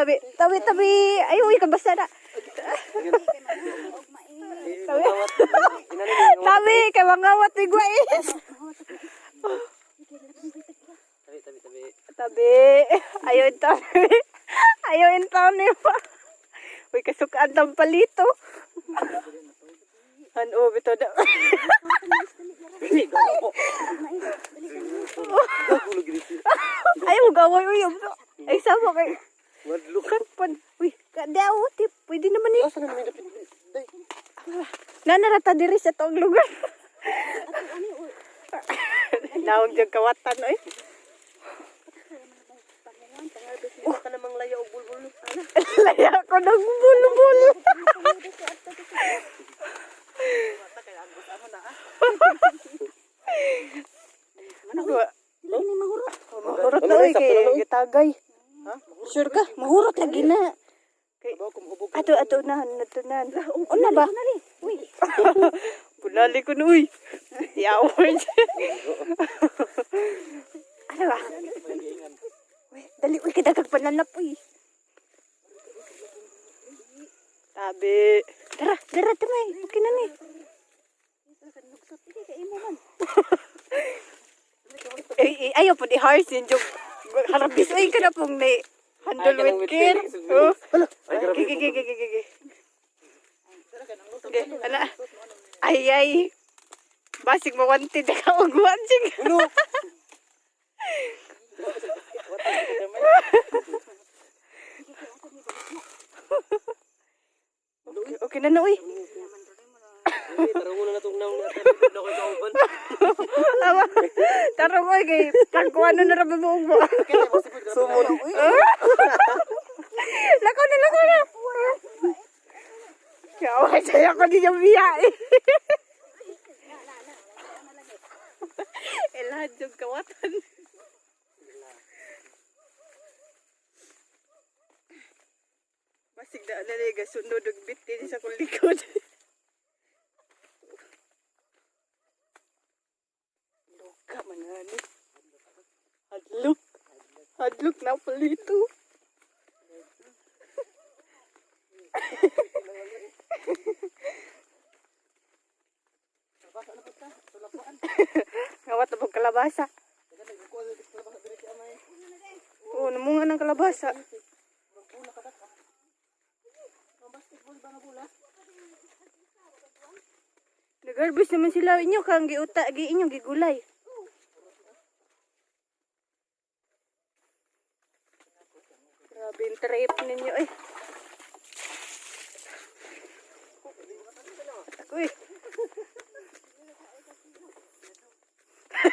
Tabi, tabi, tabi. Ay, uy, kabasa na. Tabi. Tabi, kay mangawat ni Gwais. Tabi, tabi, tabi. Tabi. Ayaw in tabi. Ayaw in taon ni pa. Uy, kasukaan tang palito. Ano, bito na. Ayaw, gaway, uy. Ay, sama kay. Madlok. Pan. Uy, kada tip. Pwede naman eh. Asa na namin dapit? Day. Nanarata diri sa toong lugar. Naong diyang kawatan, oy. Oh, ka namang laya og bulbul. Laya ko ng bulbul. Ano? Mahurot. Mahurot na, oy, kay gitagay. Sure ka? Mahurot lagi na. Kay ato ato na, ato na. Una ba? Uy. Bulali ko na, uy. Yawon. Ano ba? Uy, dali, uy, kadagag pananap, uy. Tabi. Tara, tara, tamay. Okay na ni. Ay, ay, ayaw po ni Harsin. Yung harabis, uy, ka na pong ni handle Ay, with care. kanang with Oh. Ay, grabe. Gigi, gigi, gigi, gigi. Sige, ala. Ay, ay. Basig mo wanted ka og watching. Ulo. Okay, okay na na, uy. Uy, tarong na natong naong ni Ate na ko kauban. Tama. Tarong, oy, kay tangkuan na ra ba mo mo. Sumon. Lakaw na, lakaw na. Kaya, saya ko din yung biya eh. Elad yung kawatan. Basig na alala, sunod og bit din sa kong likod. Luka man nga ni. Hadlok. Hadlok na palito. Ngawat na pong kalabasa. Oo, namunga ng kalabasa. Nag-harvest naman sila inyo kang giuta gi inyong gigulay. Grabe yung trip ninyo eh. Ako eh.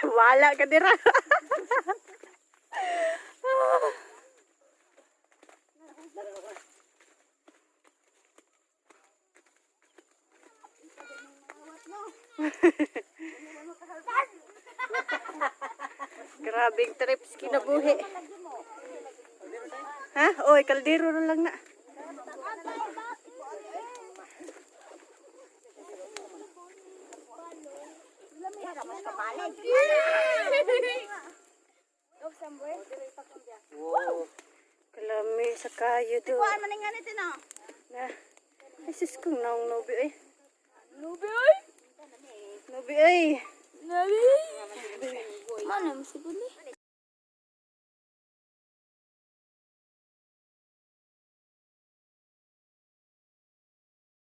Wala ka dira. Grabing trips kinabuhi. Ha? Oy, kaldero na lang na. Wow. Kalami sa kayo do. Kuan man nga nito na. Na. Ay, sus kong naong nobi ay. Lubi oy. Nobi ay.